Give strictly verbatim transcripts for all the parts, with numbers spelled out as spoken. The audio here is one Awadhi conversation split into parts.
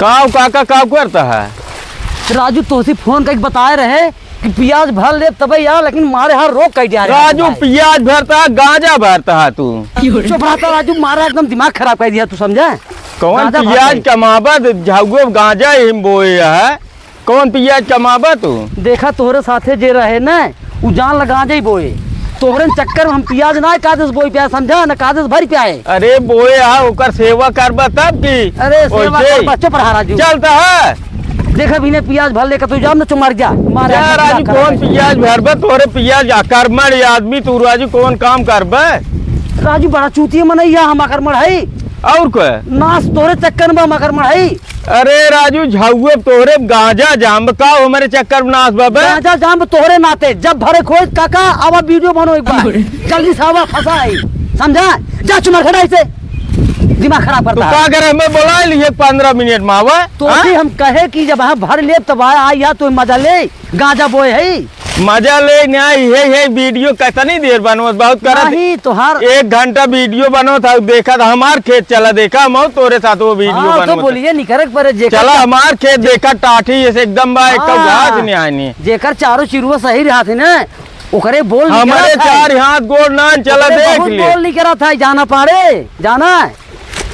काव काका, काव करता है? राजू, तोहसे फोन करके बताए रहे कि पियाज भर ले तबे यार, लेकिन मारे हार रोक कर दिया रे राजू, भाई। पियाज भरता है, गांजा भरता है तू। चुप रहता राजू, मारा एकदम दिमाग खराब कर दिया तू, समझा? कौन गांजा पियाज भरता है। कमाबा, झागुए गांजा ही बोए है। कौन पियाज कमाबा तू? देखा तोहरे साथे जे रहे न, उ जान लगा जाई बोए। तोहरे चक्कर में हम पियाज ना कादेस बोई प्याए, समझा? न कादेस भरी प्याए। अरे बोए हा, ओकर सेवा करबा तब की? अरे सेवा ओइसे। करबा, चुप रहा राजू। चलता है। देखा बिने पियाज भर लेकर तू जाम न चुमार जा। मारे जा हम राजू, दिमाग खराब कौन है। पियाज भरबा? तोहरे पियाज अकर्मण आदमी तू राजू, कौन काम करबा? राजू बड़ा चूतिया मनैया हम अकर्मण है। और का? नास तोहरे चक्कर में हम अकर्मण है। अरे राजू, झाउए तोहरे गांजा जाम का हमरे चक्कर में नास बाबे? गांजा जाम तोहरे नाते, जब भरे खोज काका, आवा वीडियो बनो एक बार। जल्दी से आवा, फंसा है, समझा? जा चुमार खड़ा इसे, दिमाग खराब तू करता है। का करे, हमें बोला लिए पन्द्रह मिनट में आवा, तो हाँ? फिर हम कहे कि जब हम भर लेब तब आया, आया तो मजा ले। गांजा बोए है। मजा ले ना, इहे, इहे वीडियो कितनी देर बनवत, बहुत करत। नहीं, तोहार एक घंटा वीडियो बनवत है, देखत हमार खेत चला, देखा, हम तोरे साथ वो वीडियो हाँ, तो बनवत है। बोलिए, निकरक पर जेकर चला, हमार खेत देखा, टाठी ऐसे एकदम बा, एक हाँ, घास नहीं आनी। जेकर चारों चिरुआ सही रहत है ना, ओकरे बोल हमारे निकरत है। चार हाथ गोड़ नान, चला ओकरे देख बहुत ले। बोल निकरत है, जाना पारे, जाना है।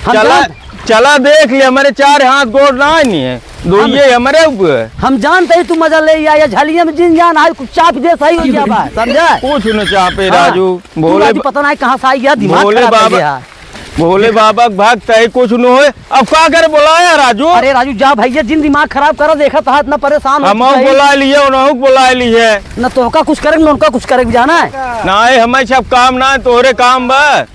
हम चला, जान- चला देख ले, हमारे चार हाथ गोड़ ना नहीं है, दो हम, ये हमारे ऊपर। हम जानते ही तू मजा ले या, या झलिया में जिन जान आई, कुछ चाप दे सही हो गया बात, समझा? कुछ न चापे हाँ। राजू, तू भोले राजू बा-, पता नहीं कहाँ से आई गया, दिमाग भोले खराब कर बाबा, दिया। भोले बाबा के भक्त है, कुछ न होए। अब का करे बोलाया राजू? अरे राजू जा भैया, जिन दिमाग खराब करो, देखा था इतना परेशान हो हम चुका है। बोला लिए, उन्हों बोला लिए। न तो का कुछ करे, न उनका कुछ करे, जाना है? नहीं, हमें सब काम ना है, तोहरे काम बा।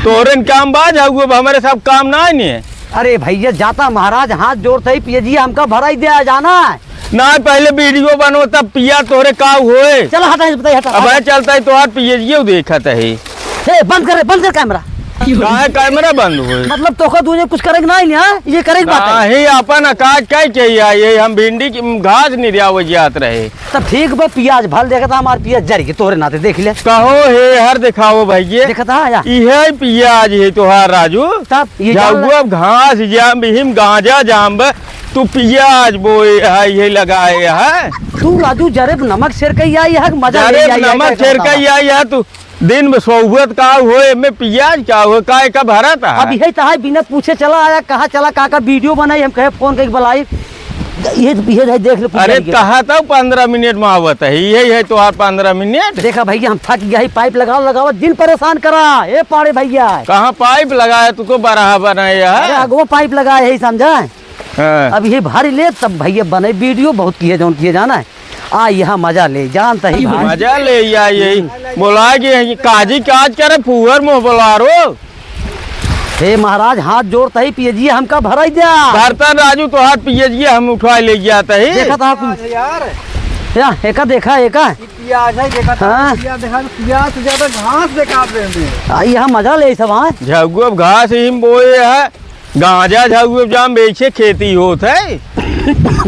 तोहरे न काम बा, जाऊ अब हमारे सब काम ना है नहीं। अरे भैया, जाता महाराज, हाथ जोड़ते ही पिए जी, हमका भराई दे, आ जाना है। ना, पहले वीडियो बनो, तब पिया तोहरे का होए। चला, हटा, बताइए, हटा, अब हटा। है चलता है, तोहार पिए जी देखत है। ए, बंद कर, बंद कर कैमरा। काहे कैमरा बंद होए? मतलब, तोहका दूजे कुछ करे के ना है, हाँ? ये करे के बात है। नहीं, अपन काज कह के ही आई, ये हम भिंडी की घास नहीं रियावे जात रहे। तब ठीक बा, पियाज भल देखत, हमार पियाज जर के तोहरे नाते देख ले। कहो हे हर दिखाओ भैये। देखत हा या? इहे पियाज है तोहार राजू। तब ये जान जाऊ ले। अब घास जाम बिहिम गांजा जाम बे, तू पियाज बोए है, ये लगाए है। तू राजू जरे नमक छिड़कई आई है, मजा ले जरे आई है, नमक क्या छिड़कई करता? आई है तू। दिन में सोहबत का हो, एमे पियाज का हो, का एका भरत है? अब यही तहार बिना पूछे चला आया, कहाँ चला, का का वीडियो बनाई, हम कहे फोन करके बुलाई, ये, ये है, देख ले अरे पियाज के। कहा था पन्द्रह मिनट में आवत है, यही है तोहार पन्द्रह मिनट। देखा भैया, हम थक गया है, पाइप लगाओ, लगाओ, दिन परेशान करा, ए पाड़े भैया। कहाँ पाइप लगाया, तू तो बराबर बनाया है। अरे अगो पाइप लगाया है, समझा? हाँ। अब ये भारी ले, तब भैया बने वीडियो बहुत किए, जौन किए जाना है। आ, यहाँ मजा ले, जानता ही बात। मजा ले, या यही बोला कि काजी काज करे, फुहर मुँह बोलारो। हे महाराज, हाथ जोड़ता ही पिए जी, हमका भराई द्या। भरता राजू, तोहार पिए जी, हम उठवा ले जाता ही। देखा था कुछ। यार। या, एका देखा, एका। ई पियाज है, देखा था, हाँ। पियाज देखा, पियाज से ज्यादा घास देखा दे दे। आ, यहाँ मजा ले सब, हाँ। झगुआ घास ही बोए है। गांजा झाऊ जाम बेचे खेती होत है।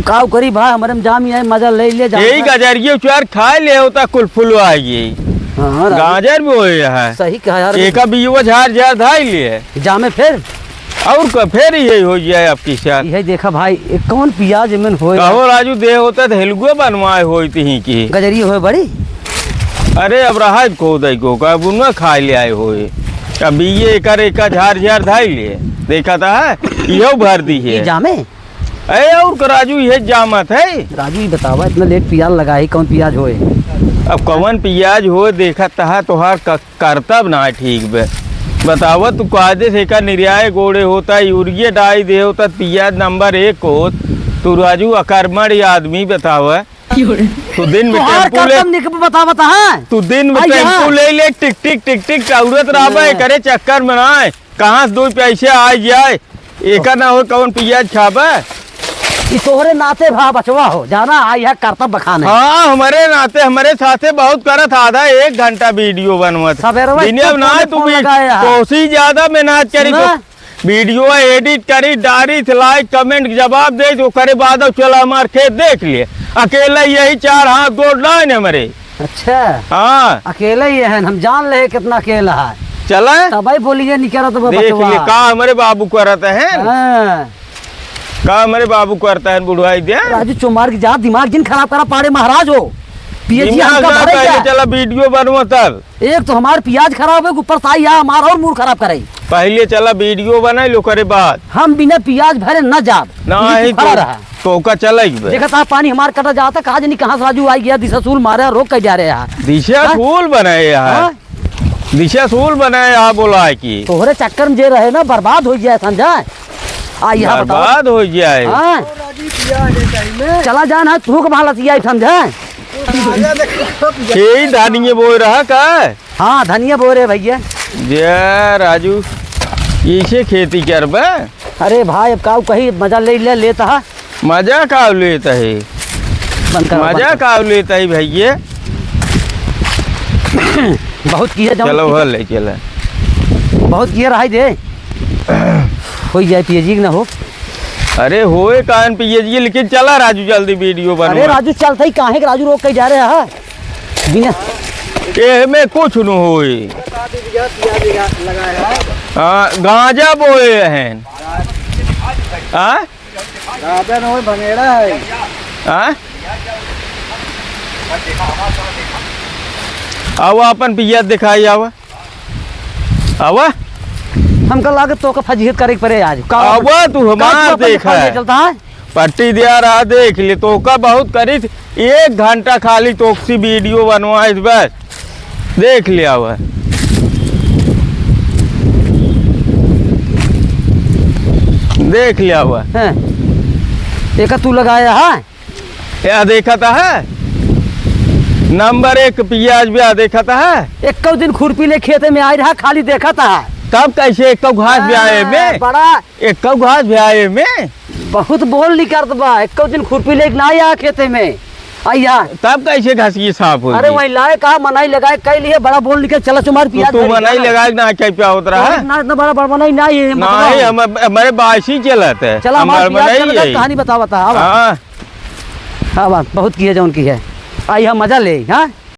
काऊ करी भाई, हमरे में जाम ही है, मजा ले ले जाम यही है। गजरिये उचार खाए ले होता कुल फुलवा ये। हाँ, राजू। गाजर भी होए है। सही कहा यार। एका बीजवा झार झार धाई ले। जामे फिर। और का फिर यही हो जाए आपकी साथ। यही देखा भाई, ये कौन पियाज एमन होए कहो यार? राजू दे होता तो हेलुआ बनवाए होई तिही की। गजरिये होए बड़ी। अरे अब रहा को दई को का बुनवा खाए ले आए होए। अब ये एकर एका झार झार धाई ले। देखा था है? इहो भर दी है। ये जामे? ए, और का राजू, ये जामत है? राजू, ये बतावा, इतना लेट पियाज लगा है, कौन पियाज होए? अब कौन पियाज होए, देखा तहा तोहार क-, करतब ना ठीक बे। बतावा, तू कायदे से एका निर्याय गोड़े होता, यूरिया डाई दे होता, पियाज नंबर एक होत, तू राजू अकर्मण ये आदमी बतावा। तू दिन में तोहार टेम्पू ले, करतब निक बता, बता, हाँ? तू दिन में आ, टेम्पू यहाँ। ले ले, टिक टिक, टिक टिक, दौड़त रहबे, हाँ। करे चक्कर में ना आए। कहाँ से दो पैसे आ जाए, एका ना हो कौन पियाज खाबे? ई तोहरे नाते भा बचवा हो, जाना, आ यह करतब बखाने। हाँ, हमरे नाते, हमरे साथे बहुत करत, आधा एक घंटा वीडियो बनवत। सबेरवा दिने इतना अब ना फोन तू फोन भी लगाए हा। कोसी ज्यादा मेहनत करी सुना? तो वीडियो एडिट करी, डारी से लाइक, कमेंट, जवाब दे, तो करे बाद अब चला हमार खेत देख लिए। अकेला यही चार हाथ गोड़ ना है हमरे। अच्छा। हाँ। अकेले ही है, हम जान ले कितना अकेला है। चला। तबई बोलिए निकलत बा देख बचवा। लिए, का हमरे बाबू करत है। हाँ। का हमरे बाबू करता है बुढ़वाई दे? राजू चोमार की जा, दिमाग जिन खराब करा पाड़े महाराज हो। पिए जी दिमाग हमका ना भरे पहले क्या? चला वीडियो बनवा तब। एक तो हमार पियाज खराब है, ऊपर से आई है हमार और मूड खराब करे। पहले चला वीडियो बनाई लो करे बाद। हम बिना पियाज भरे न जाब। ना ये ही तू खड़ा तो, रहा। तो का चला एक बे। देखा था पानी हमार कटा जाता, कहा जानी कहाँ से राजू आई गया, दिशा सूल मारे रोक के जा रहे हैं। दिशा हाँ? सूल बनाए यहाँ। हाँ? दिशा सूल बनाए यहाँ बोला है कि तोहरे चक्कर में जे रहे ना बर्बाद हो गया समझा। आ यहाँ बताओ। बर्बाद हो गया है। हाँ? चला जाना तू के भाला सिया समझा। यही धनिये बोए रहा का? हाँ, धनिया बोए रहे भैया। जे राजू, इसे खेती करबे? अरे भाई, अब काऊ कही मजा ले, ले, लेता है। मजा काऊ लेता है? बंद करो, मजा बंद करो। काऊ लेता है भैया? बहुत किया जाऊँ चलो, किया। हो ले चला। बहुत किया रहा दे। हो जाए पिए जी कि ना हो। अरे होए कान पिए जी, लेकिन चला राजू जल्दी वीडियो बनवा। अरे राजू चलता ही काहे के राजू रोक के जा रहे हैं? बिना एहमे कुछ न होई। हाँ, गांजा बोए हैं। हाँ? गांजा न होई, भंगेड़ा है। हाँ? आवा अपन पिया दिखाई आवा। आवा। हमका लागत तोका फजीहत करे के पड़े आज। का आवा तू का हमार तू अपन देखा दिखा है। ले चलता है? पट्टी दिया रहा, देख ले, तोका बहुत करी थी। एक घंटा खाली तोकसी वीडियो बनवाए थी बस। देख ले आवा। देख ले आवा। हैं। एका तू लगाया है? या देखत है? नंबर एक पियाज भी या देखत है? एक्को दिन खुरपी ले खेते में आई रहा, खाली देखत है। तब कैसे एक्को घास भी आए हाँ, में? बड़ा एक्को घास भी आए में? बहुत बोल निकलत बा, एक्को दिन खुरपी लेके ना आया खेते में। आइया। तब कैसे घास की साफ होई? अरे वही लाए कहा, मनाई लगाए, कई लिए बड़ा बोल निकल, चला चुमार तो पियाज तू धरी मनाई जाना। लगाए ना, क्या, क्या होत रहा है? ना, इतना बड़ा, बड़ा मनाई ना, ये ना, मतलब ये हम, हमारे बासी चलत है। चला, हमार हमारे पियाज मनाई चला, है। कहानी बतावा था, आवा। हाँ। आवा, बहुत किए जौन की है। आई हम मजा ले, हाँ?